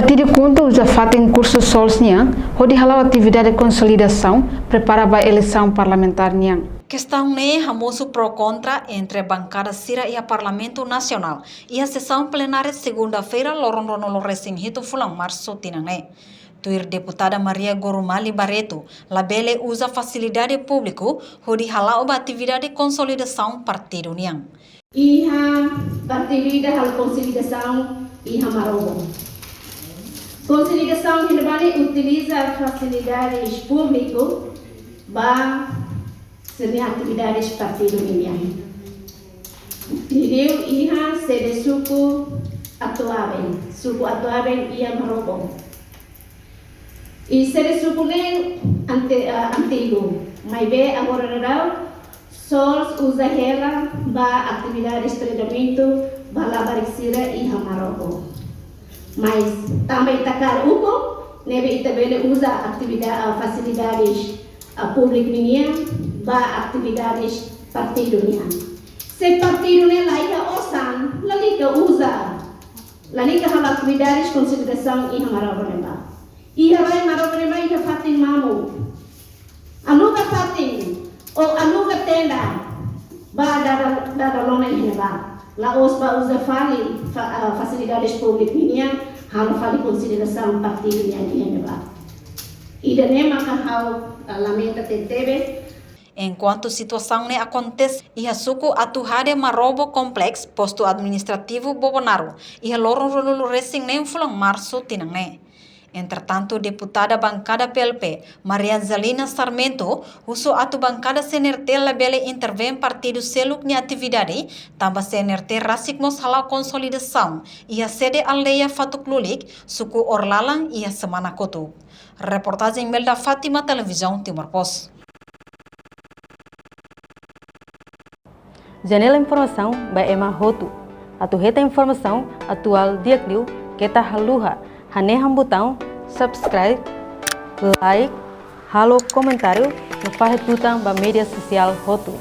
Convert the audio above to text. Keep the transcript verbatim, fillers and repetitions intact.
Tidu KHUNTO uza fatin kursu SOLS nian hodi hala'o atividade konsolidasaun prepara ba eleisaun parlamentár nian. Kestaun ne'e hamosu pro kontra entre bankada sira iha Parlamentu Nasionál iha sesaun plenária segunda-feira, loron ruanulu-resin-hitu fulan Marsu tinan ne'e. Tuir Deputada Maria Gorumali Barreto, labele uza fasilidade públiku hodi hala'o ba atividade konsolidasaun partidu nian. Iha partidu ida halo konsolidasaun iha Marobo. Konsolidasaun iha ne'ebá ne'e utiliza fasilidades públiku ba sira-nia atividades partidu nian. Liuliu iha sede suku Atuaben, suku Atuaben iha Marobo. I sede suku ne'e ante-, ah, antigu, maibé agora daudaun SOLS uza hela ba atividades treinamentu ba labarik sira iha Marobo. Mas tanba ita hakarak ukun, ne'ebé ita bele uza ativida-, ah, fasilidades, ah, públiku nian ba atividades partidu nian. Se partidu ne'e la iha osan, lalika uza, lalika halo atividades konsolidasaun iha Marobo ne'ebá. Iha rai Marobo ne'ebá iha fatin mamuk. Aluga fatin ou aluga tenda ba dada, dada lona iha ne'ebá. La'ós ba uza fali fa-, ah, fasilidades públiku nian, halo fali konsolidasaun partidu nian iha ne'ebá. Ida-ne'e maka ha'u, ah, lamenta tebetebes. Enkuantu situasaun ne'e akontese iha suku Atuhade Marobo Kompleks, Postu Administrativu Bobonaro, iha loron ruanulu-resin-neen fulan Marsu tinan ne'e. Entretantu, Deputada Bankada P L P, Maria Angelina Sarmento, husu atu bankada C N R T labele intervein partidu seluk nia atividade, tanba C N R T rasik mós hala'o konsolidasaun iha sede aldeia Fatuk Lulik, suku Orlalan, iha semana kotuk. Reportajen Imelda Fátima, Televizaun Timor Post. Janela informasaun ba ema hotu. Atu hetan informasaun atuál di'ak liu, keta haluha hanehan butaun subscribe, like, halo komentáriu no fahe tutan ba média sosiál hotu.